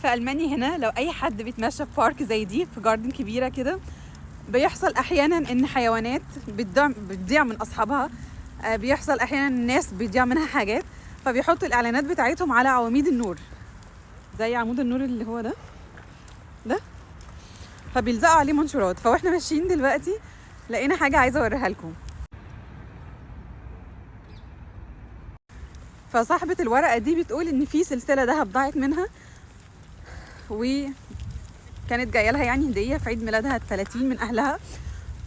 في ألمانيا هنا لو أي حد بيتمشى في park زي دي، في garden كبيرة كده، بيحصل أحيانا إن حيوانات بتضيع من أصحابها، بيحصل أحيانا الناس بيضيع منها حاجات، فبيحطوا الإعلانات بتاعتهم على عواميد النور، زي عمود النور اللي هو ده، فبيلزقوا عليه منشورات. فواحنا ماشيين دلوقتي لقينا حاجة عايزة أوريها لكم. فصاحبة الورقة دي بتقول إن في سلسلة ذهب ضاعت منها، وكانت جاية لها يعني هدية في عيد ميلادها ال30 من أهلها،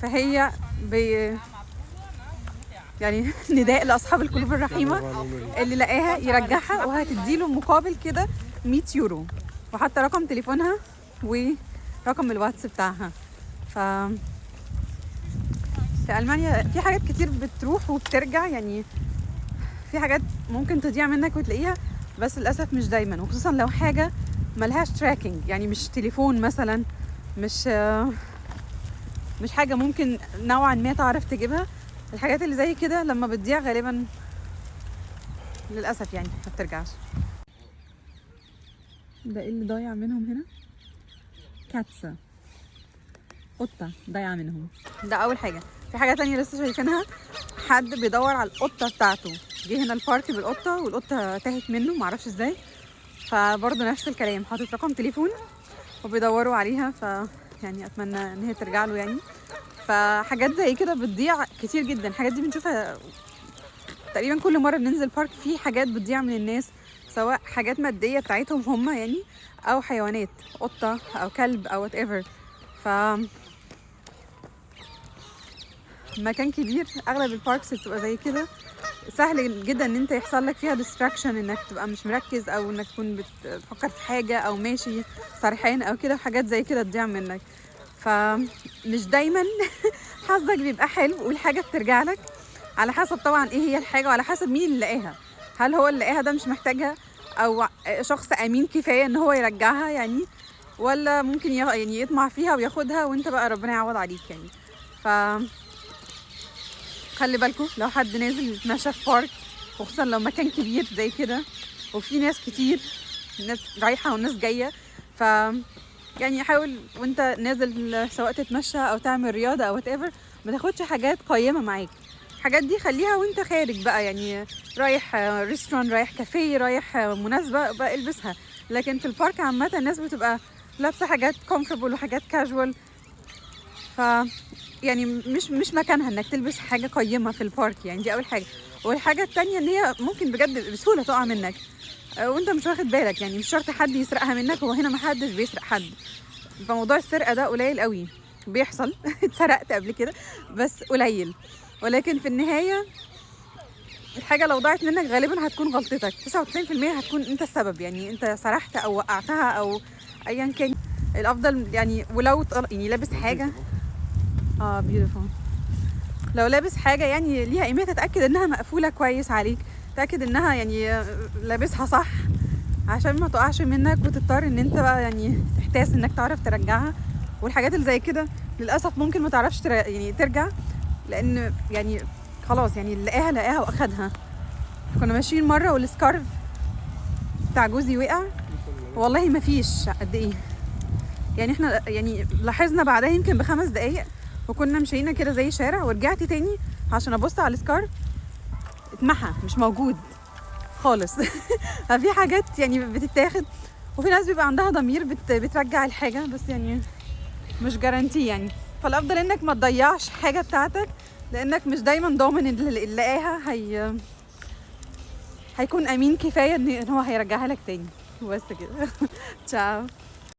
فهي يعني نداء لأصحاب القلوب الرحيمة اللي لقاها يرجعها، وهتديله مقابل كده 100 يورو، وحتى رقم تليفونها ورقم الواتس بتاعها. في ألمانيا في حاجات كتير بتروح وبترجع، يعني في حاجات ممكن تضيع منك وتلاقيها، بس للأسف مش دايما، وخصوصا لو حاجة ملهاش tracking، يعني مش تليفون مثلا، مش حاجة ممكن نوعا ما تعرف تجيبها. الحاجات اللي زي كده لما بتضيع غالبا للأسف يعني ما بترجعش. ده ايه اللي ضايع منهم هنا؟ Katze، قطة ضايعة منهم. ده أول حاجة. في حاجة تانية لسه شايفينها، حد بيدور على القطة بتاعته، جه هنا ال park بالقطة والقطة تاهت منه معرفش ازاي، فبرضه نفس الكلام، حاطط رقم تليفون وبيدوروا عليها، ف يعني اتمنى ان هي ترجع له يعني. فحاجات زي كده بتضيع كتير جدا، الحاجات دي بنشوفها تقريبا كل مرة بننزل park، في حاجات بتضيع من الناس، سواء حاجات مادية بتاعتهم هم يعني، او حيوانات، قطة او كلب او whatever. ف مكان كبير، اغلب ال parks بتبقى زي كده، سهل جدا ان انت يحصل لك فيها distraction، انك تبقى مش مركز، او انك تكون بتفكر في حاجة، او ماشي سرحان او كده، وحاجات زي كده تضيع منك. فمش دايما حظك بيبقى حلو والحاجة بترجع لك، على حسب طبعا ايه هي الحاجة، وعلى حسب مين اللي لقاها، هل هو اللي لقاها ده مش محتاجها، او شخص امين كفاية ان هو يرجعها يعني، ولا ممكن يعني يطمع فيها وياخدها وانت بقى ربنا يعوض عليك يعني. ف خلي بالكم لو حد نازل يتمشى في بارك، وخصوصا لو مكان كبير زي كده وفي ناس كتير، ناس رايحة وناس جاية، ف يعني حاول وانت نازل سواء تتمشى او تعمل رياضة او whatever، ما تاخدش حاجات قيمة معاك. الحاجات دي خليها وانت خارج بقى، يعني رايح restaurant، رايح كافيه، رايح مناسبة بقى البسها. لكن في ال park عامة الناس بتبقى لابسة حاجات comfortable وحاجات كاجوال، ف يعني مش مكانها انك تلبس حاجة قيمة في ال park يعني. دي اول حاجة. والحاجة التانية ان هي ممكن بجد بسهولة تقع منك وانت مش واخد بالك، يعني مش شرط حد يسرقها منك، هو هنا ما حدش بيسرق حد، فموضوع السرقة ده قليل قوي بيحصل. اتسرقت قبل كده بس قليل، ولكن في النهاية الحاجة لو ضاعت منك غالبا هتكون غلطتك، 99% هتكون انت السبب، يعني انت سرحت او وقعتها او ايا كان. الافضل يعني ولو يعني لابس حاجة beautiful، لو لابس حاجة يعني ليها قيمتها، تتأكد انها مقفولة كويس عليك، تأكد انها يعني لابسها صح عشان ما تقعش منك وتضطر ان انت بقى يعني تحتاس انك تعرف ترجعها. والحاجات اللي زي كده للأسف ممكن ما تعرفش يعني ترجع، لان يعني خلاص يعني اللي لقاها لقاها واخدها. كنا ماشيين مرة وال scarf بتاع جوزي وقع، والله ما فيش قد ايه يعني، احنا يعني لاحظنا بعدها يمكن ب5 دقايق، وكنا مشينا كده زي شارع، ورجعت تاني عشان ابص على ال scarf، اتمحى مش موجود خالص. ففي حاجات يعني بتتاخد، وفي ناس بيبقى عندها ضمير بترجع الحاجة، بس يعني مش guarantee يعني. فالافضل انك ما تضيعش حاجة بتاعتك، لانك مش دايما ضامن ان اللي لقاها هيكون امين كفاية ان هو هيرجعها لك تاني. وبس كده. تشاو.